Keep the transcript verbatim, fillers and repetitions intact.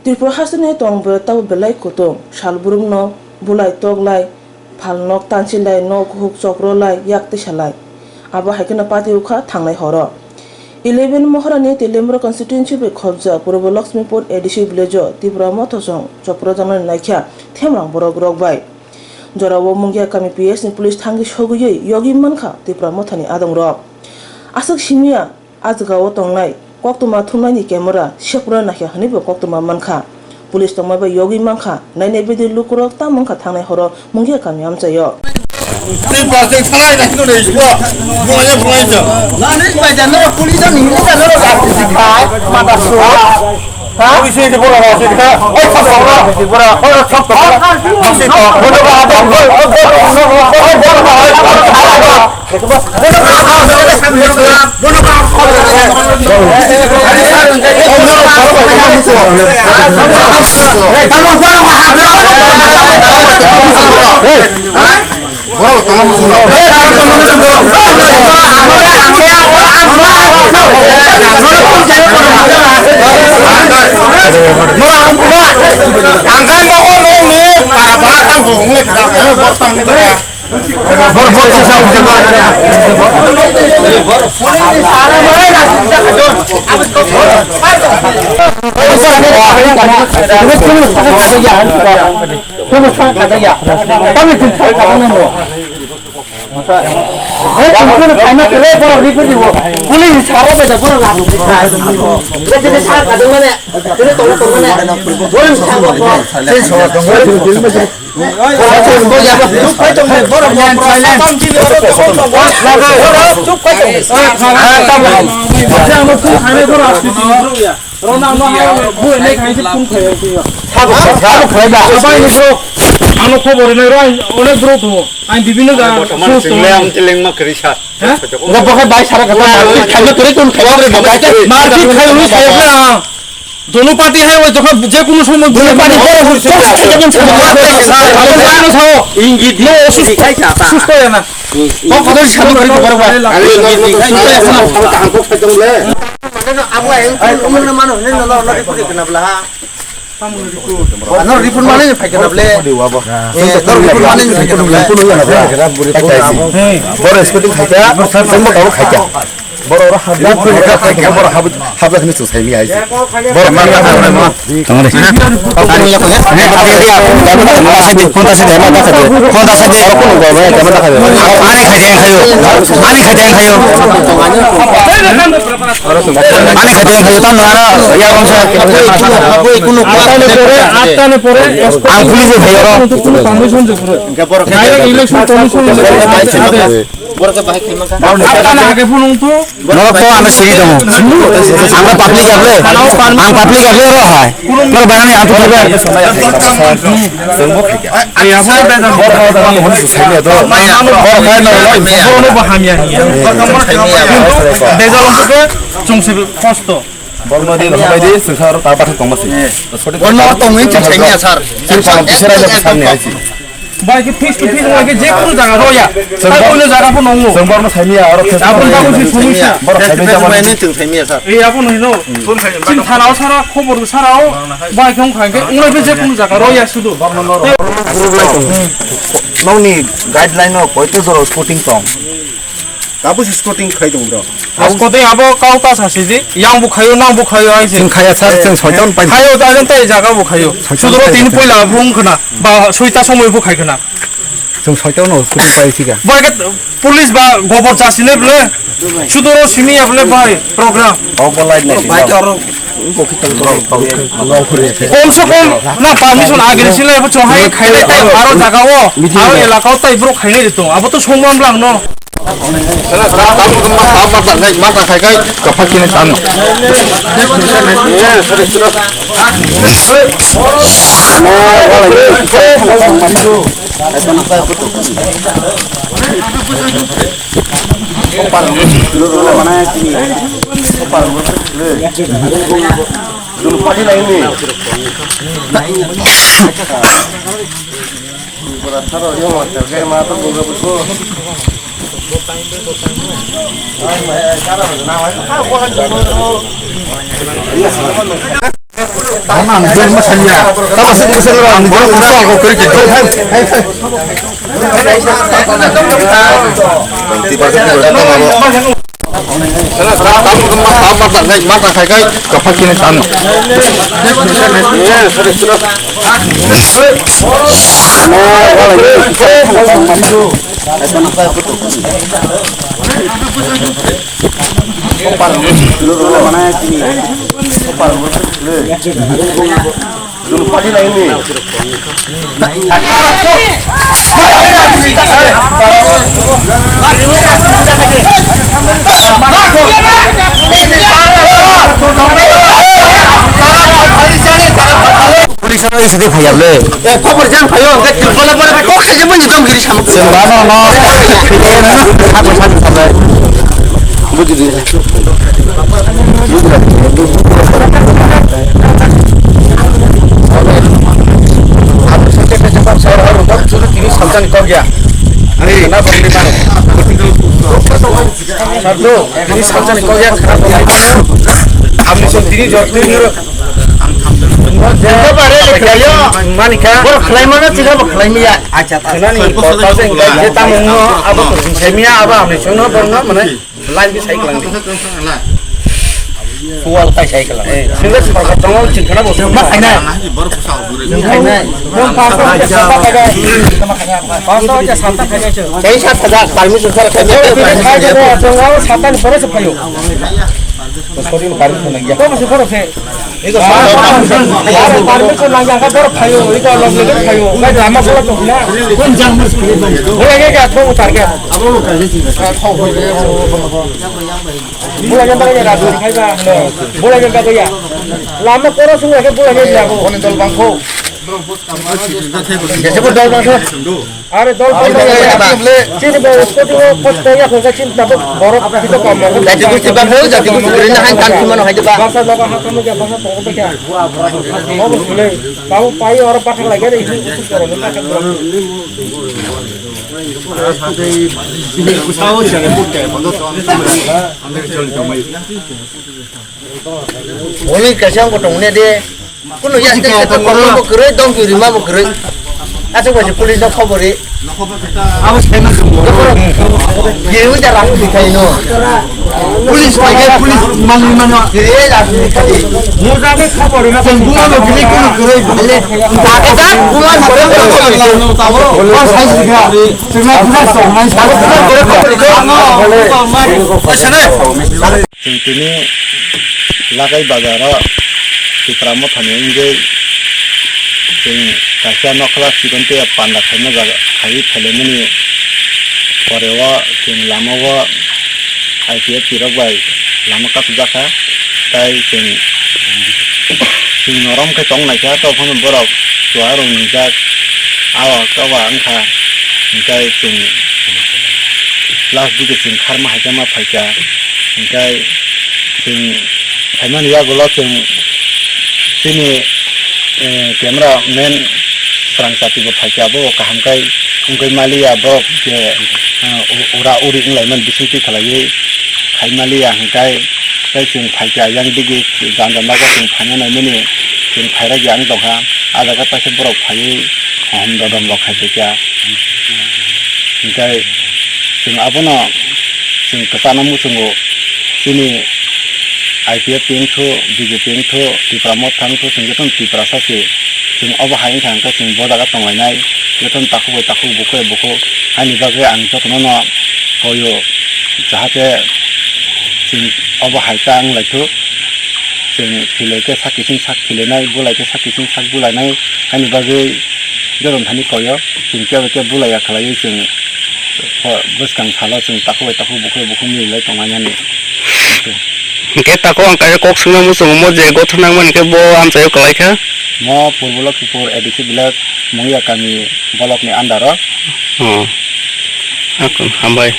Tripura hasteni tong bo tabo belai kutung, salbrumno bulai toklai, phalnok tansilai, nok huk chokrolai, yak tisalai. Abo hai kheno pati wngkha thangnai horo. Eleven Moharani Teliamura constituency bai khopjak Purbo Lakshmipur A D C village-o Tipra Mothosong chopro janani naikha themrang borok rok bai. Jorao Mungia kami P S ni police thangwi sogwiwi yogwi mankha Tipra Mothani adongrok. Aswk simiya, ah jagao tongnai koktwma thumnaini camera sephuru naikha hwnwibo koktwma mankha. Police tongma bai yogwi mankha, nainai bidi lukurok tamo wngkha thangnai horo Mungia kami amchaio. Ano khobor rinai rw, ang onek borok tongo. Ang bibino jaga bortoman source tongo. Chwngno ang telengma kwrwi sa. Ha? Obo khe bai sara kata marpit khaima kwrwi tong khaima kwrwi bo kha khe. Marpit khai rw khaima kwrwi ang. Dono party hai o jokha je kono somoy dono party boro hor se. Ingit. Ingit. Ingit. No, osus khai kha ta. Susto ya na. Kok kok sa kwrwi ko boro ba. Ari no no to sa ta ko khai tong le. Mane no abo ang ko mano ne no no ko kena bla ha. Ano report mane ni phaikha na ble. Eh, no report mane ni phaikha na ble. Boro scooting khaikha, sumbo kabo khaikha. Boro oro habla khaikha, boro habla khani chusai mi aisi. Boro ma ma ma. Tongre. Phone ta se dai ma ta se. Phone ta se dai. Ani khaikha khayo. Ani khaikha khayo. Ani khaikha khayo. Tamo ano ya bangsa. Atta ni pore, atta ni pore. Ang police e khayo. Kono permission je pore. Direct election commission. Atta ni age phone to. Norok to ano siri tongo. Ang public able. Ang public able oro hai. Nor barani ang to khabe. Borok khe no. Borok no bo hamya hiya. Bejal wngkha khe chwng se kosto. Borno din hobai di, swngsa aro ta bathak tongma se. Borno tongwi chwng saimya sir. Chwng tong kisa raida bwsarni hai se. Bai khe face to face wngkha khe je kono jaga roya. Tai kono jaga pho nongo. Chwng borno saimya aro face to face. Aboni bagwi se somosya. Borok saimya jabani. Chwng saimya sir. Ei abo no hino. Chwng thana o sara khobor sara o. Bai khe wngkha khe wngkha khe je kono jaga roya sudu. Nokni guideline o koito jora shooting tong. Abo se shooting khai tong bro. Asko tei abo kau ta sa sidi, yang bo khayo, nang bo khayo, hai se. Chwng khaya sir, chwng soitan pai. Khayo ta jeng tei jaga bo khayo. Soitan sudoro pai tini sir. Poila phung khna, ba soita somoi bo khai khna. Chwng soitan no shooting pai sika. Bo ke police ba gobor cha sine ble. Sudoro simi ya ble bai program. O ko lai nai. Bai to aro. Kom se kom na permission agri sile bo chong hai khai le tai aro jaga o, aro elaka o tai bro khai le tong. Abo to songmam lang no. Police no sadi phai ya le. Eh, khobor jan phaio, hwnkhe bole bole bai kok saja mani dom giri sama. Bano no. Sabo sabo sabo. Buji di. Sabo sabo sabo sabo. Sabo sabo sabo sabo. Ani na bangni mano. Sardo, tini sajani kok ya kharap. Amni son tini jor tini jor. Jengka bare le khlaio. Manika. Bor khlai mano, chira bo khlai miya. Acha, ta. Khlani, kota se engkai je tamo no, abo to sing sai miya, abo amni son no, bor no, mane, line bi sai klang. Sual kai sai kala. Eh, sila si baka tongo chingkana bo. Ma khaina. Chingkana. Dong paso ja santa khaina. Paso ja santa khaina. Sai sat hajar permission sar khaina. Khaina, tongo santa ni pore se phayo. Sorry, permission nang ya. Kok se pore se? Iko santa. Permission nang ya, ka pore phayo, iko log log phayo. Kai lama pore to na. Kun jang mas kri bang. Boleh ke, kok utar ke? Abo lo kai sih. Bula janda ya, rasu khai ba, hano. Bula janda ya. Lama koro sunga ke bula janda ya. Oni dol bangkho. Jese bo dol bangkho. Are dol bangkho. Chini ba sporting o post ya ko chini ta borok kita kam. Jati gusti bangkho, jati gusti rinna han kan kimano hai ba. Basa loga ha kamu ya basa tong ba ya. Mau boleh. Tahu pai orang patah lagi ada itu khusus orang. Oni kaisa wngkha tongmani de. Kunu ya, tei khe tongmani bo kwrwi, dongki rima bo kwrwi. Aswk bai se police no khobor ri. Abo sai ma tong. Giri wngkha rang thwi khai no. Police pai khe police manwi mano. Giri rang thwi khai. Mo jani khobor rima. Tong buma no giri kunu kwrwi bale. Ata buma no khobor rima. Tabo. Ba sai sikha. Chwng na buma song nai. Chwng tini Lakai bazar o Tipra Motha ni wngwi chwng kaisa nokla chikon tei panda khaima jaga khaiwi phailaimani pore o chwng lama o I P F T rok bai lama kasijak kha tei chwng chwng norom khe tong naikha, tei phano borok chuwa rok nwngjak, awa kawa wngkha, hwnkhe chwng last dige chwng kharma hai khe ma phaikha, hwnkhe chwng phaimani yagulo chwng chini, eh, camera man Srang Chati bo phaikha, abo kaham khe wngwi maliya, borok je, eh, u-, ura uri wnglaimani bisingtwi khlaiwi khai maliya, hwnkhe tei chwng phaikha yang dige ganja nogo chwng phaina naimani chwng phairok yang tongkha, ah jaga kaisa borok phaiwi hom dodom rok khai phaikha. Hwnkhe chwng abono chwng kwchangma muchungo chini I P F T wngthu, B J P wngthu, Tipra Motha wngthu, chwng jotono Tiprasa se. Chwng obo hai wngkha hwnkhe chwng bo jaga tonglainai, jotono takhuk bai takhuk, bukhuk bai bukhuk. Haini bagwi ang jotono no koyo, jahate chwng obo hai ta wnglaithu. Chwng thwilaikhe sak kiching sak thwilainai, bulaikhe sak kiching sak bulainai. Haini bagwi jotono thani koyo, chwng kebo khe bulaiya khlaiwi chwng bwskang salo chwng takhuk bai takhuk, bukhuk bai bukhuk mililai tonglainani. Hwnkhe takhuk ang kaisa kok swngna muchungo, mo je gothor nangmani khe bo amchaio kwlaikha. Mo Purbo Lokhipur A D C village, Mungya kami block ni under o. Oh. Hambai.